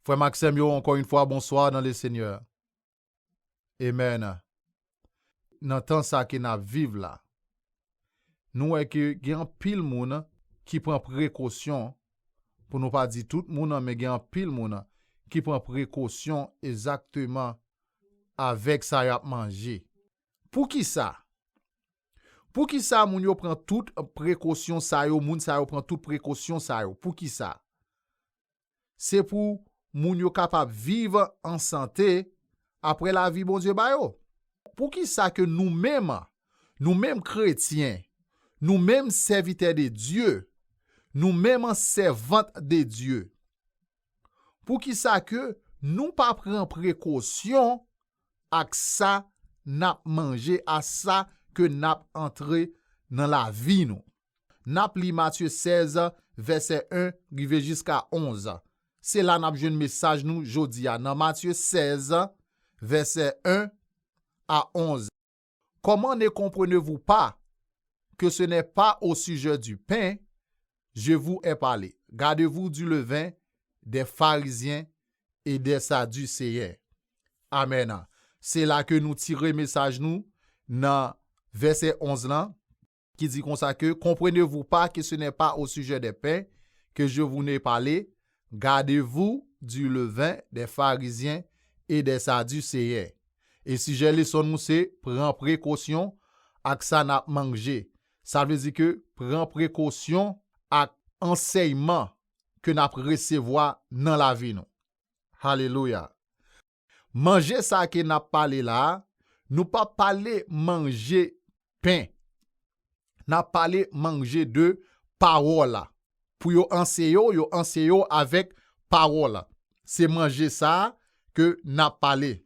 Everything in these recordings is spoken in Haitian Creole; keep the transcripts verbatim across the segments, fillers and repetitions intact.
Frè m ak sè m yo, ankò yon fwa, bonswa nan le Senyè. Amen. Nan tan sa ke n ap viv la, nou wè ke gen anpil moun ki pran prekosyon, pou nou pa di tout moun, men gen anpil moun ki pran prekosyon egzakteman avèk sa y ap manje. Poukisa? Poukisa moun yo pran tout prekosyon sa yo, moun sa yo pran tout prekosyon sa yo? Poukisa? Se pou moun yo kapab viv an sante apre lavi Bondye ba yo. Poukisa ke nou menm, nou menm kretyen, nou menm sèvitè de Dye, nou menm sèvant de Dye, poukisa ke nou pa pran prekosyon ak sa n ap manje, a sa ke n ap antre nan lavi nou? N ap li Matye sèz, vèsè en rive jiska onz. Se la n ap jwenn mesaj nou jodi a, nan Matye sèz, vèsè en a onz. Comment ne comprenez-vous pas que ce n'est pas au sujet du pain je vous ai parlé? Gardez-vous du levain des pharisiens et des sadducéens. Amèn. Se la ke nou tire mesaj nou nan vèsè onz lan, ki di konsa ke, comprenez-vous pas que ce n'est pas au sujet des pains que je vous ai parlé? Gardez-vous du levain des pharisiens et des sadducéens. E sijè leson nou se pran prekosyon ak sa n ap manje. Sa vle di ke pran prekosyon ak ansèyman ke n ap resevwa nan lavi nou. Alelouya. Manje sa ke n ap pale la a, nou p ap pale manje pen. N ap pale manje de pawòl la. Pou yo anseye w, yo anseye w avèk pawòl la. Se manje sa a ke n ap pale.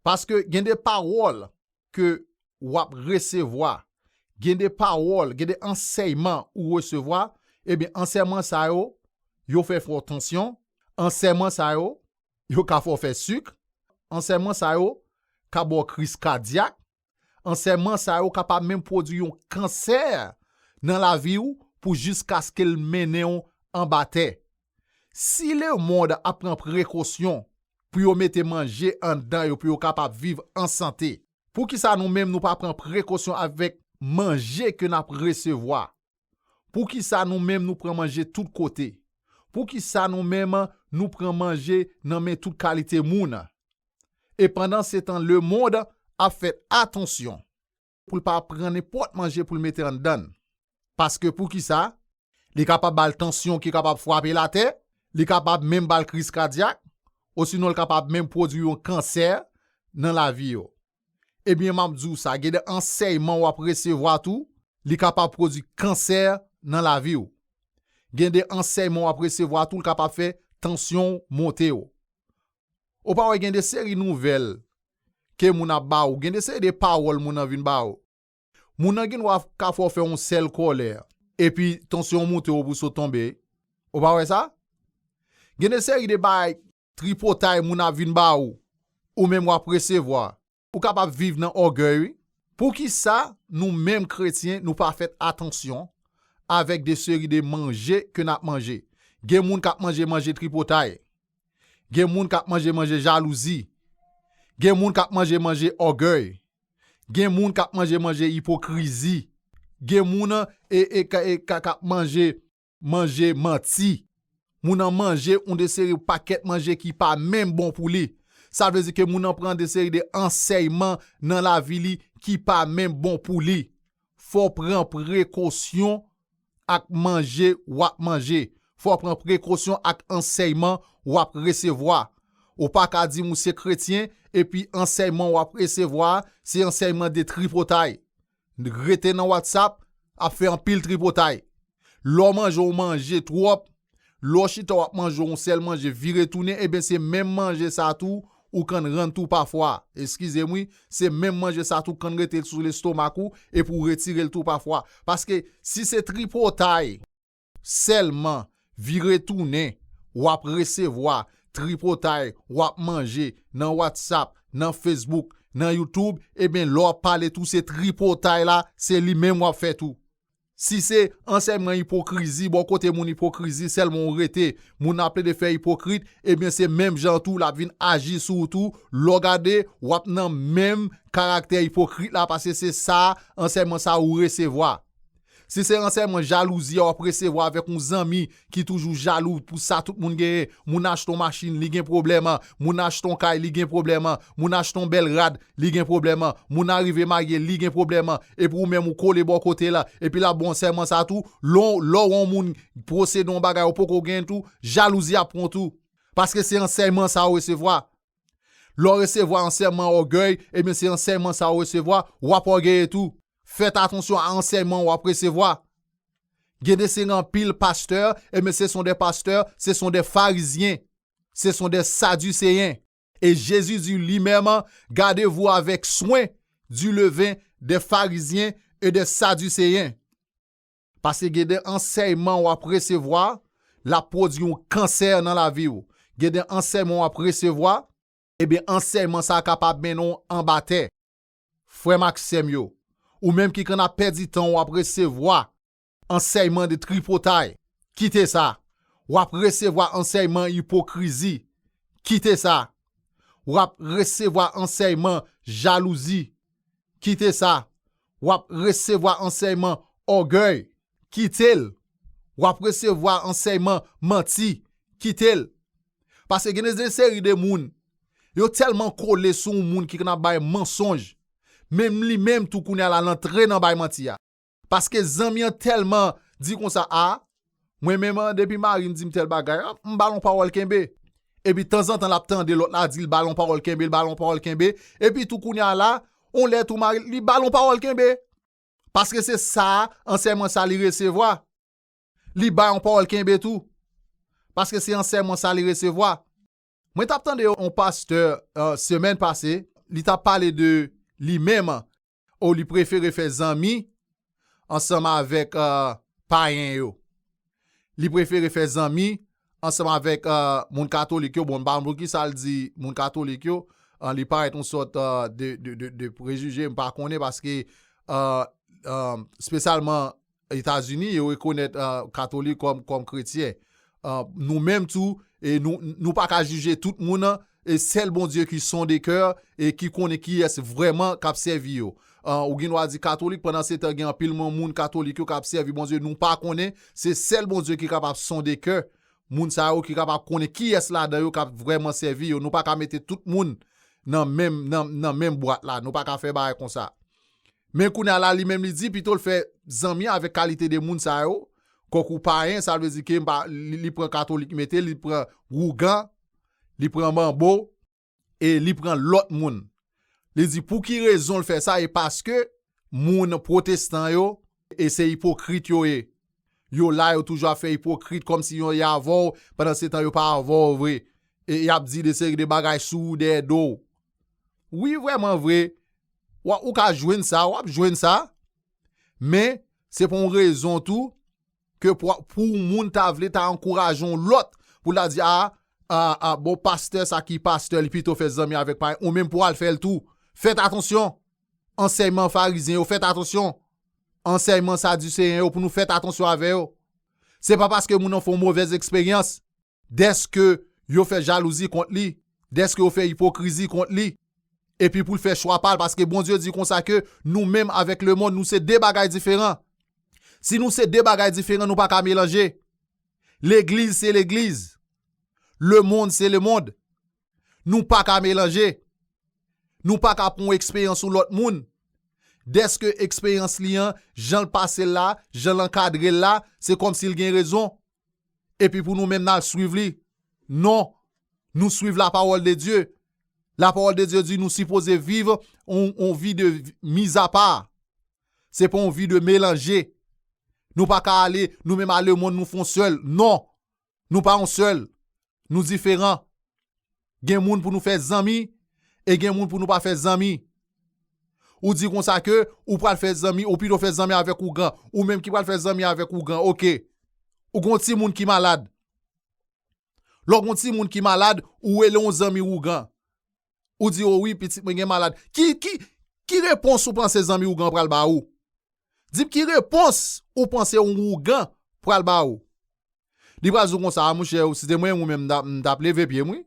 Paske gen de pawòl ke w ap resevwa, gen de pawòl, gen de ansèyman ou resevwa, ebyen, ansèyman sa yo, yo fè fè w tansyon, ansèyman sa yo, yo ka fè w fè sik, ansèyman sa yo ka ba w kriz kadyak, ansèyman sa yo kapab menm pwodui yon kansè nan lavi w pou jiskaske l mennen w anba tè. Si lemonn ap pran prekosyon pou yo mete manje anndan yo pou yo kapab viv an sante, poukisa nou menm nou pa pran prekosyon avèk manje ke n ap resevwa? Poukisa nou menm nou pran manje tout kote? Poukisa nou menm nou pran manje nan men tout kalite moun? E pandansetan, lemonn ap fè atansyon pou l pa pran nenpòt manje pou l mete anndan l. Paske poukisa? Li kapab ba l tansyon ki kapab frape l atè, li kapab menm ba l kriz kadyak, osinon l kapab menm pwodui yon kansè nan lavi yo. Ebyen, m ap di w sa, gen de ansèyman w ap resevwa tou, li kapab pwodui kansè nan lavi w. Gen de ansèyman w ap resevwa tou, l kapab fè tansyon w monte w. Ou pa wè gen de seri nouvèl ke moun ap ba ou, gen de seri de pawòl moun nan vin ba ou. Moun nan gen dwa ka fè w fè yon sèl kòlè, epi tansyon w monte w pou sot tonbe. Ou pa wè sa? Gen de seri de bagay tripotay moun ap vin ba ou, ou menm w ap resevwa. Ou kapab viv nan ògèy, wi. Poukisa nou menm kretyen, nou pa fèt atansyon avèk de seri de manje ke n ap manje? Gen moun k ap manje manje tripotay. Gen moun k ap manje manje jalouzi. Gen moun k ap manje manje ògèy. Gen moun k ap manje manje ipokrizi. Gen moun e, e, ka- e, ka- k ap manje manje manti. Moun nan manje yon de seri pakèt manje ki pa menm bon pou li. Sa vle di ke moun nan pran de seri de ansèyman nan lavi li ki pa menm bon pou li. Fò w pran prekosyon ak manje w ap manje. Fò w pran prekosyon ak ansèyman w ap resevwa. Ou pa ka di m ou se kretyen, epi ansèyman w ap resevwa a, se ansèyman de tripotay. Rete nan WhatsApp, ap fè anpil tripotay. Lè w manje, w manje twòp. Lè w chita, w ap manje yon sèl manje, vire tounen, ebyen, se menm manje sa tou, ou konn rann tou pafwa. Eskize m, wi, se menm manje sa tou, konn rete sou lestomak ou, epi w retire l tou pafwa. Paske, si se tripotay sèlman, vire tounen, w ap resevwa tripotay, w ap manje nan WhatsApp, nan Facebook, nan YouTube, ebyen, lè w ap pale tou, se tripotay la, se li menm w ap fè tou. Si se ansèyman ipokrizi, bò kote moun ipokrizi, sèlman ou rete, moun nan ap plede fè ipokrit, ebyen se menm jan tou l ap vin aji sou ou tou, lè w gade, w ap nan menm karaktè ipokrit la, paske se sa, ansèyman sa ou resevwa. Si se ansèyman jalouzi a w ap resevwa avèk yon zanmi ki toujou jalou pou sa tout moun genyen, moun achte yon machin, li gen pwoblèm, moun achte yon kay, li gen pwoblèm, moun achte yon bèl rad, li gen pwoblèm, moun nan rive marye, li gen pwoblèm, epi ou menm ou kole bò kote l, epi l ap ba w ansèyman sa tou, lè w, lè w wè yon moun posede yon bagay ou poko genyen tou, jalouzi ap pran w tou. Paske se ansèyman sa ou resevwa. Lè w resevwa ansèyman ògèy, ebyen se ansèyman sa ou resevwa, w ap ògeye tou. Fèt atansyon a ansèyman w ap resevwa. Gen de se gen anpil pastè, ebyen se sont des pasteurs, ce sont des pharisiens, ce sont des sadducéens. Et Jésus dit lui-même, gardez-vous avec soin du levain des pharisiens et des sadducéens. Paske gen de ansèyman w ap resevwa, l ap pwodui yon kansè nan lavi w. Gen de ansèyman w ap resevwa, ebyen ansèyman sa a kapab mennen w anba tè. Frè m ak sè m yo, ou menm ki konn ap pèdi tan w ap resevwa ansèyman de tripotay, kite sa. W ap resevwa ansèyman ipokrizi, kite sa. W ap resevwa ansèyman jalouzi, kite sa. W ap resevwa ansèyman ògèy, kite l. W ap resevwa ansèyman manti, kite l. Paske gen de seri de moun, yo tèlman kole sou yon moun ki konn ap bay mansonj, menm li menm tou kounye a la l antre nan bay manti a. Paske zanmi an tèlman di konsa, a, mwen menm an, depi mari m di m tèl bagay, a, m ba l yon pawòl kenbe. Epi tanzantan l ap tande lòt la di l ba l yon pawòl kenbe, l ba l yon pawòl kenbe. Epi tou kounye a la, yon lè tou mari li ba l yon pawòl kenbe. Paske se sa, ansèyman sa li resevwa. Li bay yon pawòl kenbe tou. Paske se ansèyman sa li resevwa. Mwen t ap tande yon pastè, euh, semèn pase, li t ap pale de li menm, o li prefere fè zanmi ansanm avèk, euh, payen yo. Li prefere fè zanmi ansanm avèk, euh, moun katolik yo. Bon, m pa konn poukisa l di moun katolik yo. Euh, li parèt yon sòt, euh, de, de, de, de prejije, m pa konnen paske, euh, euh, espesyalman Etazini, yo rekonèt, euh, katolik kòm, kòm kretyen. Euh, nou menm tou, e nou, nou pa ka jije tout moun, e sèl Bondye ki sonde kè, e ki konnen kiyès vrèman k ap sèvi yo. Euh, ou gen dwa di katolik, pandan se tan gen anpil moun, moun katolik yo k ap sèvi Bondye, nou pa konnen, se sèl Bondye ki kapab sonde kè moun sa yo, ki kapab konnen kiyès ladan yo k ap vrèman sèvi yo. Nou pa ka mete tout moun nan menm, nan, nan menm bwat la. Nou pa ka fè bagay konsa. Men kounye a la, li menm li di, pito l fè zanmi avèk kalite de moun sa yo, kòk ou payen, sa vle di ke m pa, li, li pran katolik mete, li pran wougan, li pran manbo, e li pran lòt moun. Li di, pou ki rezon l fè sa? E paske moun pwotestan yo, e se ipokrit yo ye. Yo la, yo toujou ap fè ipokrit, kòmsi yo ye avè w, pandan se tan yo pa avè w vre. E y ap di de seri de bagay sou ou dèyè do w. Wi, vrèman vre, w a, ou ka jwenn sa, w ap jwenn sa, men se pou yon rezon tou, ke pou, pou yon moun ta vle ta ankouraje yon lòt, pou l ta di, a, a, a, bon, pastè sa ki pastè, li pito fè zanmi avèk payen, ou menm pou w al fè l tou. Fèt atansyon! Ansèyman farizyen yo, fèt atansyon! Ansèyman sadiseyen yo, pou nou fèt atansyon avè yo. Se pa paske moun nan fè yon movèz eksperyans, dèske yo fè jalouzi kont li, dèske yo fè ipokrizi kont li, epi pou l fè chwa pa l, paske Bondye di konsa ke nou menm avèk lemonn, nou se de bagay diferan. Si nou se de bagay diferan, nou pa ka melanje. Legliz se legliz. Lemonn se lemonn. Nou pa ka melanje. Nou pa ka pran eksperyans yon lòt moun. Dèske eksperyans li an, jan l pase l la, jan l ankadre l la, se kòmsi l gen rezon. Epi pou nou menm n al swiv li. Non. Nou swiv la parole de Dieu. La parole de Dieu di nou sipoze viv yon, yon vi de mizapa. Se pa yon vi de melanje. Nou pa ka ale, nou menm a lemonn nou fè yon sèl. Non. Nou pa yon sèl. Nou diferan. Gen moun pou nou fè zanmi, e gen moun pou nou pa fè zanmi. Ou di konsa ke ou pral fè zanmi, ou pito fè zanmi avèk ougan. Ou menm ki pral fè zanmi avèk ougan, oke. Ou gon timoun ki malad. Lè w gon timoun ki malad, ou rele yon zanmi ougan. Ou di, o wi, pitit mwen gen malad. Ki, ki, ki repons ou panse zanmi ougan pral ba ou? Di m ki repons ou panse yon ougan pral ba ou. Li pral di w konsa, a monchè, si te mwen, mwen menm, m t ap, m t ap leve pye m, wi.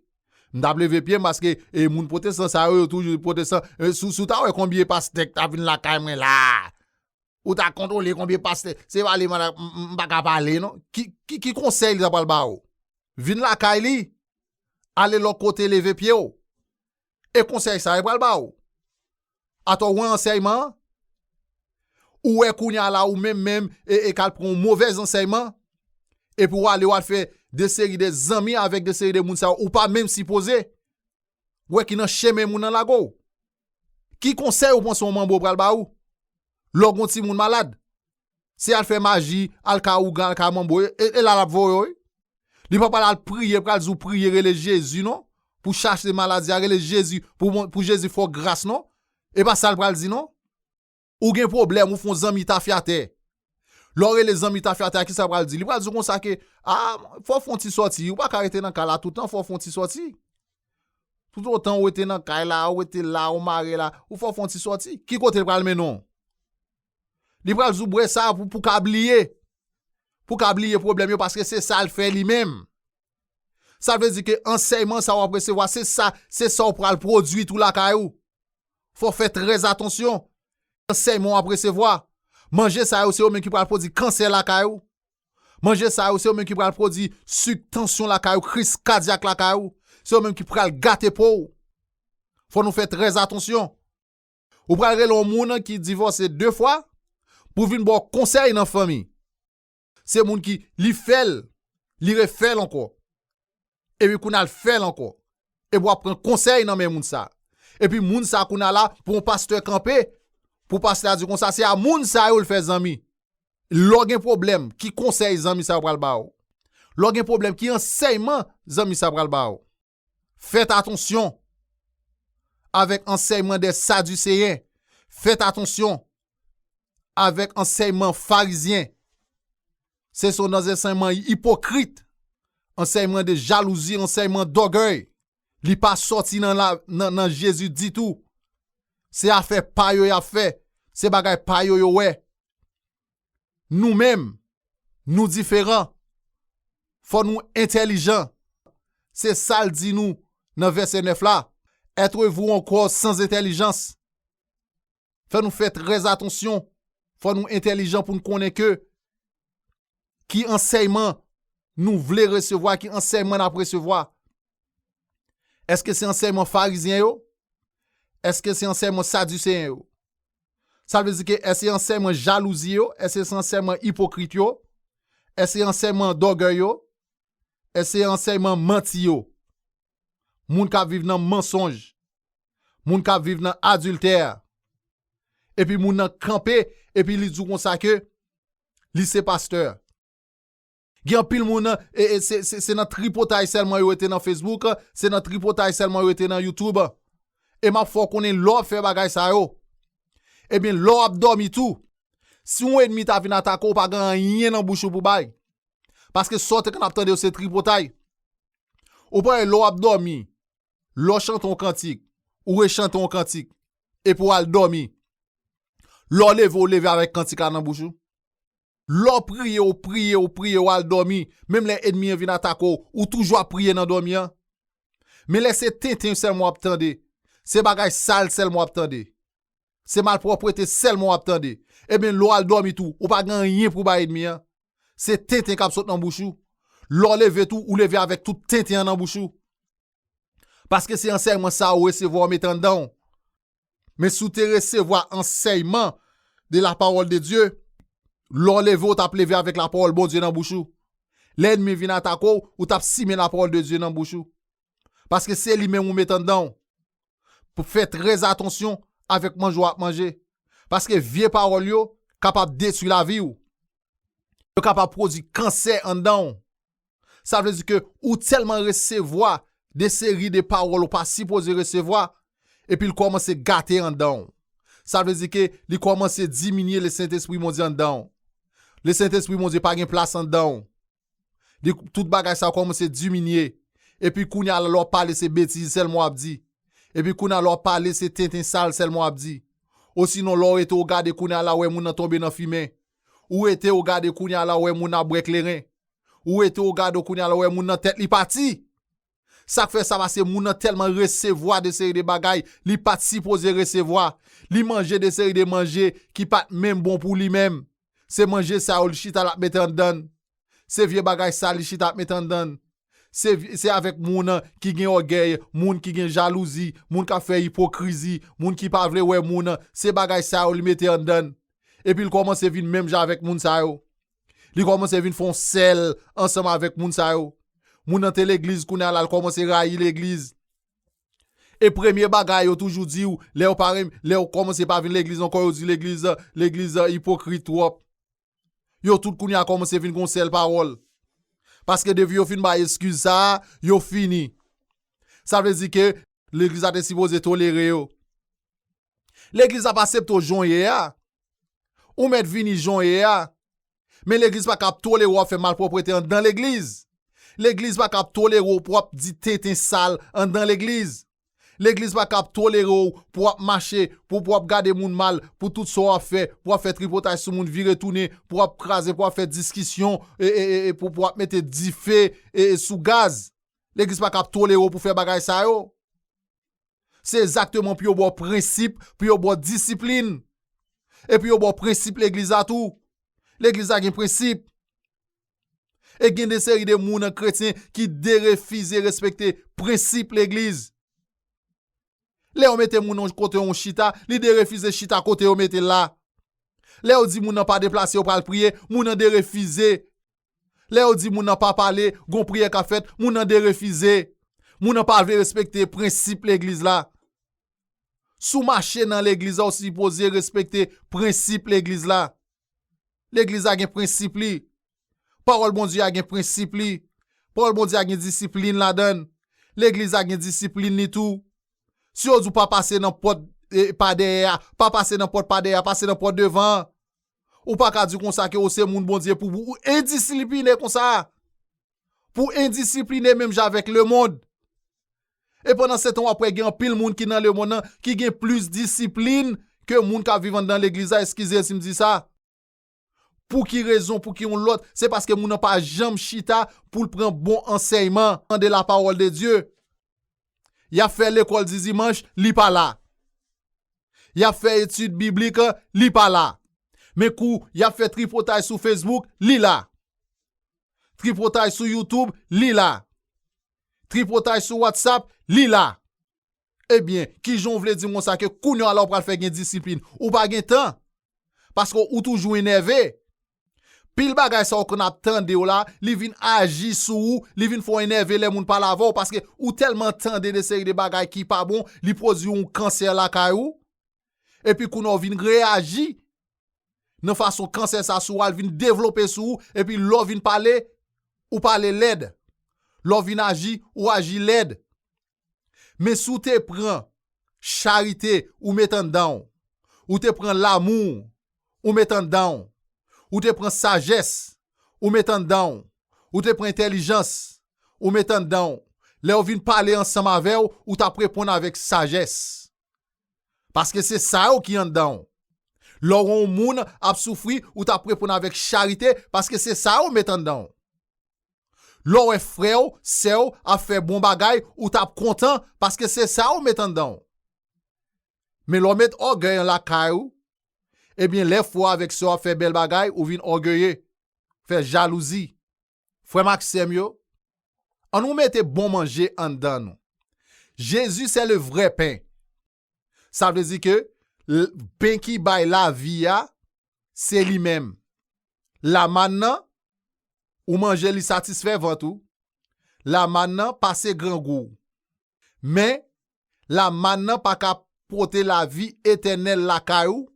M t ap leve pye m paske e, moun pwotestan sa yo, yo toujou pwotestan. E, si, si w ta wè konbyen pastè k ta vin lakay mwen la, ou ta kontwole konbyen pastè. Se pale, m, m, m pa ka pale, non. Ki, ki, ki konsèy li ta pral ba ou? Vin lakay li, ale lòt kote, leve pye w. E konsèy sa, li pral ba ou. Atò, ou wè ansèyman an, ou wè kounye a la, ou menm menm, e, e k al pran yon movèz ansèyman, epi w ale, w al fè de seri de zanmi avèk de seri de moun sa yo, ou pa menm sipoze. Ou wè ki nan chemen moun nan lage w. Ki konsèy ou panse yon manbo pral ba ou? Lè w gen yon timoun malad, se al fè maji, al ka ougan, al ka manbo, e, e, e la l ap voye w, wi. Li pa pral al priye, pral di w priye, rele Jezi, non. Pou chache maladi a, rele Jezi, pou, pou Jezi fè w gras, non. E pa sa l pral di, non. Ou gen pwoblèm, ou fè yon zanmi tafyatè. Lè w rele zanmi tafyatè a, kisa l pral di? Li pral di w konsa ke, a, fò w fè yon ti sòti, ou pa ka rete nan kay la toutan, fò w fè yon ti sòti. Toutotan ou rete nan kay la, ou rete la, ou mare la, ou fò w fè yon ti sòti. Ki kote l pral mennen w? Li pral di w bwè sa pou, pou ka bliye. Pou ka bliye pwoblèm yo, paske se sa l fè li menm. Sa vle di ke ansèyman sa w ap resevwa, se sa, se sa w pral pwodui tou lakay ou. Fò w fè trè atansyon. Ansèyman w ap resevwa. Manje sa yo, se yo menm ki pral pwodui kansè lakay ou. Manje sa yo, se yo menm ki pral pwodui sik, tansyon lakay ou, kriz kadyak lakay ou. Se yo menm ki pral gate po w. Fò nou fè trè atansyon. Ou pral rele yon moun ki divòse de fwa pou vin ba w konsèy nan fanmi. Se moun ki, li fè l, li refè l ankò. Epi kounye a l fè l ankò. Epi w ap pran konsèy nan men moun sa. Epi moun sa kounye a la, pou yon pastè kanpe, pou pastè a di konsa, se a moun sa yo l fè zanmi. Lè w gen pwoblèm, ki konsèy zanmi sa yo pral ba w? Lè w gen pwoblèm, ki ansèyman zanmi sa pral ba w? Fèt atansyon avèk ansèyman dè Sadiseyen. Fèt atansyon avèk ansèyman Farizyen. Se son nan ansèyman ipokrit, ansèyman de jalouzi, ansèyman dògèy. Li pa sòti nan, la, nan, nan Jezi ditou. Se afè pa yo y ap fè. Se bagay pa yo yo wè. Nou menm, nou diferan. Fò nou entèlijan. Se sa l di nou nan vèsè nèf la. Êtes-vous encore sans intelligence? Fò nou fè trè atansyon. Fò nou entèlijan pou n konnen ke ki ansèyman nou vle resevwa, ki ansèyman n ap resevwa. Èske se ansèyman Farizyen yo? Èske se ansèyman Sadiseyen yo? Sa vle di ke èske se ansèyman jalouzi yo? Èske se ansèyman ipokrit yo? Èske se ansèyman dògèy yo? Èske se ansèyman manti yo? Moun k ap viv nan mansonj. Moun k ap viv nan adiltè. Epi moun nan kanpe, epi li di w konsa ke li se pastè. Gen anpil moun, e, e, se, se, se nan tripotay sèlman yo rete nan Facebook, se nan tripotay sèlman yo rete nan YouTube. E m ap fè w konnen lè w ap fè bagay sa yo. Ebyen, lè w ap dòmi tou, si yon ènmi ta vin atake w, ou pa gen anyen nan bouch ou pou bay. Paske sa w te konn ap tande yo se tripotay. Ou pa wè lè w ap dòmi, lè w chante yon kantik, ou rechante yon kantik, epi w al dòmi. Lè w leve, ou leve avèk kantik la nan bouch ou. Lè w priye, ou priye, ou priye, ou al dòmi. Menm lè ènmi an vin atake w, ou toujou ap priye nan dòmi an. Men lè se tenten sèlman w ap tande, se bagay sal sèlman w ap tande, se malpwòpte sèlman w ap tande, ebyen, lè w al dòmi tou, ou pa gen anyen pou bay ènmi an. Se tenten k ap sot nan bouch ou. Lè w leve tou, ou leve avèk tout tenten an nan bouch ou. Paske se ansèyman sa ou resevwa, ou mete anndan w. Men si w te resevwa ansèyman de la parole de Dieu, lè w leve, w t ap leve avèk la parole Bondye nan bouch ou. Lè ènmi vin atake w, ou t ap simen la parole de Dieu nan bouch ou. Paske se li menm ou mete anndan w. Pou fè trè atansyon avèk manje w ap manje. Paske vye pawòl yo kapab detwi lavi w. Yo kapab pwodui kansè anndan w. Sa vle di ke ou tèlman resevwa de seri de pawòl ou pa sipoze resevwa, epi l kòmanse gate anndan w. Sa vle di ke li kòmanse diminye Lesentespri Bondye anndan w. Lesentespri Bondye pa gen plas anndan w. Li, tout bagay sa yo kòmanse diminye. Epi kounye a la, lè w ap pale, se betiz sèlman w ap di. Epi kounye a, lè w ap pale, se tenten sal sèlman w ap di. Osinon, lè w rete w gade kounye a la, w wè moun nan tonbe nan fimen. Ou rete w gade kounye a la, w wè moun nan ap bwè kleren. Ou rete w gade kounye a la, w wè moun nan tèt li pati. Sa k fè sa, paske moun nan tèlman resevwa de seri de bagay li pa t sipoze resevwa. Li manje de seri de manje ki pa t menm bon pou li menm. Se manje sa yo li chita l ap mete anndan l. Se vye bagay sa li chita ap mete anndan l. Se, vye- se avèk moun ki gen ògèy, moun ki gen jalouzi, moun k ap fè ipokrizi, moun ki pa vle wè moun. Se bagay sa yo li mete anndan l. Epi l kòmanse vin menm jan avèk moun sa yo. Li kòmanse vin fè yon sèl ansanm avèk moun sa yo. Moun nan te legliz, kounye a la, l kòmanse rayi legliz. E premye bagay yo toujou di w, lè yo pa renm- lè yo kòmanse pa vin legliz ankò, yo di legliz, legliz ipokrit twòp. Yo tout kounye a kòmanse vin gon sèl pawòl. Paske depi yo fin bay eskiz sa a, yo fini. Sa vle di ke legliz la te sipoze tolere yo. Legliz la pa aksepte w jan w ye a. Ou mèt vini jan w ye a. Men legliz pa ka ap tolere w ap fè malpwòpte anndan legliz. Legliz pa ka ap tolere w pou w ap di tenten sal anndan legliz. Legliz pa ka ap tolere w pou w ap mache, pou, pou w ap gade moun mal, pou tout sa w ap fè, pou w ap fè tripotay sou moun, vire tounen, pou w ap kraze, pou w ap fè diskisyon, e, e, e, e pou, pou w ap mete dife, e, e, sou gaz. Legliz pa ka ap tolere w pou fè bagay sa yo. Se egzakteman pou yo ba w prensip, pou yo ba w disiplin. E pou yo ba w prensip legliz la tou. Legliz la gen prensip. E gen de seri de moun an kretyen ki derefize respekte prensip legliz. Lè yo mete moun nan kote yon chita, li derefize chita kote yo mete l la. Lè yo di moun nan pa deplase, yo pral priye, moun nan derefize. Lè yo di moun nan pa pale, gon priyè k ap fèt, moun nan derefize. Moun nan pa vle respekte prensip legliz la. Si w mache nan legliz la, ou sipoze respekte prensip legliz la. Legliz la gen prensip li. Pawòl Bondye a gen prensip li. Pawòl Bondye a gen disiplin ladan l. Legliz la gen disiplin li tou. Si yo di w pa pase nan pòt, e, pa dèyè a, pa pase nan pòt pa dèyè a, pase nan pòt devan an. Ou pa ka di konsa ke ou se moun Bondye pou, pou ou endisipline konsa. Pou endisipline menm jan avèk lemonn. E pandan se tan, w ap wè gen anpil moun ki nan lemonn nan ki gen plis disiplin ke moun k ap viv anndan legliz la, eskize si m di sa. Pou ki rezon, pou ki yon lòt, se paske moun nan pa janm chita pou l pran bon ansèyman de la parole de Dieu. Y ap fè lekòl di dimanch, li pa la. Y ap fè etid biblik, li pa la. Men kou y ap fè tripotay sou Facebook, li la. Tripotay sou YouTube, li la. Tripotay sou WhatsApp, li la. Ebyen, kijan w vle di m konsa ke kounye a la w pral fè gen disiplin? Ou pa gen tan. Paske ou toujou enève. Pil bagay sa w konn ap tande yo la, li vin aji sou ou, li vin fè w enève lè moun pale avè w, paske ou tèlman tande de seri de bagay ki pa bon, li pwodui yon kansè lakay ou. Epi kounye a w vin reyaji nan fason kansè sa sou ou a, l vin devlope sou ou, epi lè w vin pale, ou pale lèd. Lè w vin aji, ou aji lèd. Men si w te pran charite, ou met anndan w. Ou te pran lamou, ou met anndan w. Ou te pran sajès, ou met anndan w. Ou te pran entèlijans, ou met anndan w. Lè yo vin pale ansanm avè w, ou t ap reponn avèk sajès. Paske se sa yo ki anndan w. Lè w wè yon moun ap soufri, ou t ap reponn avèk charite, paske se sa yo met anndan w. Lè w wè frè w, sè w ap fè bon bagay, ou t ap kontan, paske se sa yo met anndan w. Men lè w met ògèy an lakay ou, ebyen, lè frè w avèk sè w ap fè bèl bagay, ou vin ògeye, fè jalouzi. Frè m ak sè m yo, ann nou mete bon manje anndan nou. Jezi, c'est le vrai pain. Sa vle di ke l- pen ki bay lavi a, se li menm. Lamàn nan, ou manje li satisfè vant ou. Lamàn nan pase grangou w. Men, lamàn nan pa ka pote lavi etènèl lakay ou.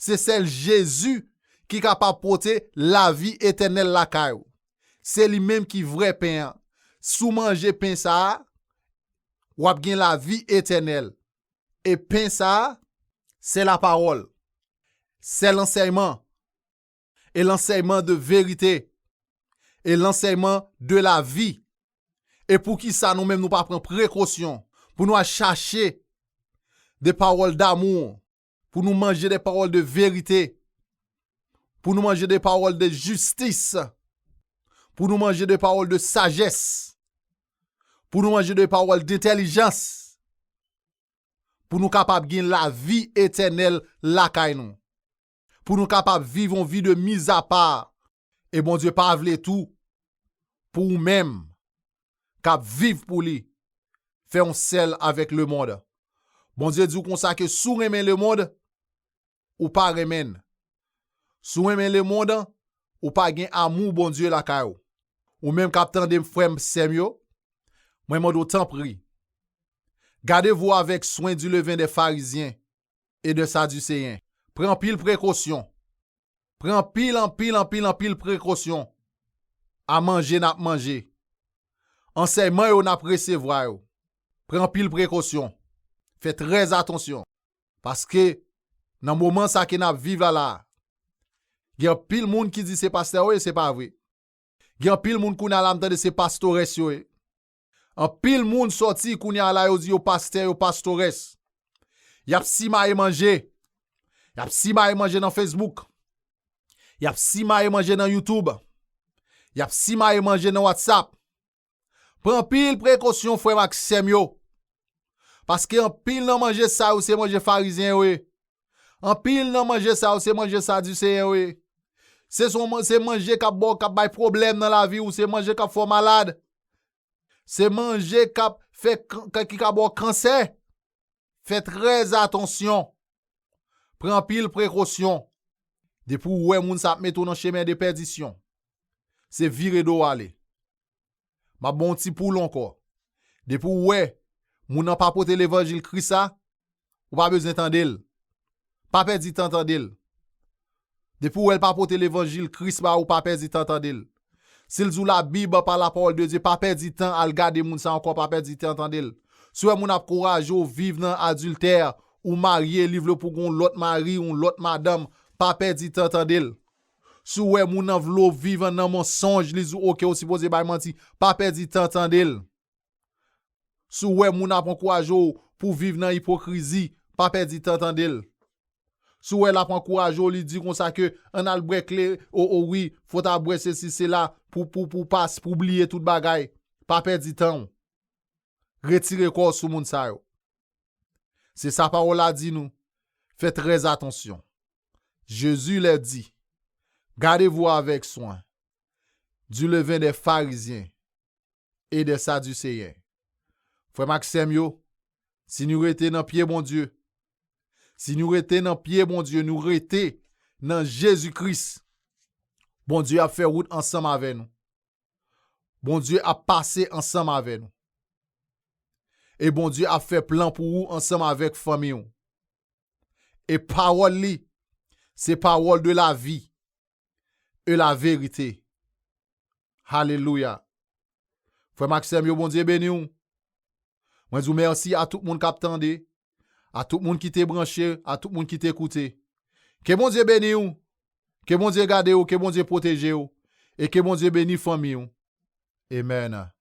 Se sèl Jezi ki kapab pote lavi etènèl lakay ou. Se li menm ki vrè pen an. Si w manje pen sa a, w ap gen lavi etènèl. E pen sa a, se lapawòl. Se lansèyman. E lansèyman de verite. E lansèyman de lavi. E poukisa nou menm nou pa pran prekosyon pou nou al chache de pawòl damou, pou nou manje de pawòl de verite, pou nou manje de pawòl de jistis, pou nou manje de pawòl de sajès, pou nou manje de pawòl de entèlijans, pou nou kapab gen lavi etènèl lakay nou, pou nou kapab viv yon vi de mizapa. E Bondye pa vle tou pou ou menm k ap viv pou li, fè yon sèl avèk lemonn. Bondye di w konsa ke si w renmen lemonn, ou pa renmen l. Si w renmen lemonn, ou pa gen amou Bondye lakay ou. Ou menm k ap tande m, frè m, sè m yo, mwen mande w tanpri, gardez-vous avec soin du levain des pharisiens et des sadducéens. Pran anpil prekosyon. Pran anpil, anpil, anpil, anpil prekosyon a manje n ap manje. Ansèyman yo n ap resevwa yo. Pran anpil prekosyon. Fè trè atansyon. Paske nan moman sa ke n ap viv la la, gen anpil moun ki di se pastè yo ye, se pa vre. Gen anpil moun kounye a la m tande se pastorès yo ye. Anpil moun sòti kounye a la yo di yo pastè, yo pastorès. Y ap simaye manje. Y ap simaye manje nan Facebook. Y ap simaye manje nan YouTube. Y ap simaye manje nan WhatsApp. Pran anpil prekosyon, frè m ak sè m yo. Paske anpil nan manje sa yo se manje farizyen yo ye. Anpil nan manje sa yo se manje sadiseyen yo ye. Se son man- se manje k ap ba w, k ap bay pwoblèm nan lavi w, se manje k ap fè w malad. Se manje k ap fè kan- ki ka ba w kansè. Fè trè atansyon. Pran anpil prekosyon. Depi w wè moun sa ap mete w nan chemen de pèdisyon, se vire do w ale. M ap ba w yon ti poul ankò. Depi w wè moun nan pa pote levanjil Kris la, ou pa bezwen tande l. Pa pèdi tan tande l. Depi w wè l pa pote levanjil Kris ba ou, pa pèdi tan tande l. Si l di w Labib pa la parole de Dieu, pa pèdi tan al gade moun sa ankò, pa pèdi tan tande l. Si w wè moun ap kouraje w viv nan adiltè, ou marye, li vle w pou gen yon lòt mari, yon lòt madanm, pa pèdi tan tande l. Si w wè moun nan vle w viv nan mansonj, li di w oke, ou sipoze bay manti, pa pèdi tan tande l. Si w wè moun ap ankouraje w pou w viv nan ipokrizi, pa pèdi tan tande l. Si w wè l ap ankouraje w, li di konsa ke ann al bwè kle, o, o wi, fò w ta bwè sesi, sela, pou, pou, pou pas, pou bliye tout bagay, pa pèdi tan w. Retire kò w sou moun sa yo. Se sa pawòl la di nou. Fè trè atansyon. Jésus leur dit, gardez-vous avec soin du levain des pharisiens et des sadducéens. Frè m ak sè m yo, si nou rete nan pye Bondye, si nou rete nan pye Bondye, nou rete nan Jezi Kris, Bondye ap fè wout ansanm avè nou. Bondye ap pase ansanm avè nou. E Bondye ap fè plan pou ou ansanm avèk fanmi w. E pawòl li, se pawòl de la vi e la verite. Alelouya. Frè m ak sè m yo, Bondye beni w. Mwen di w mèsi a tout moun k ap tande, a tout moun ki te branche, a tout moun ki te koute. Ke Bondye beni w, ke Bondye gade w, ke Bondye pwoteje w, e ke Bondye beni fanmi w. Amen.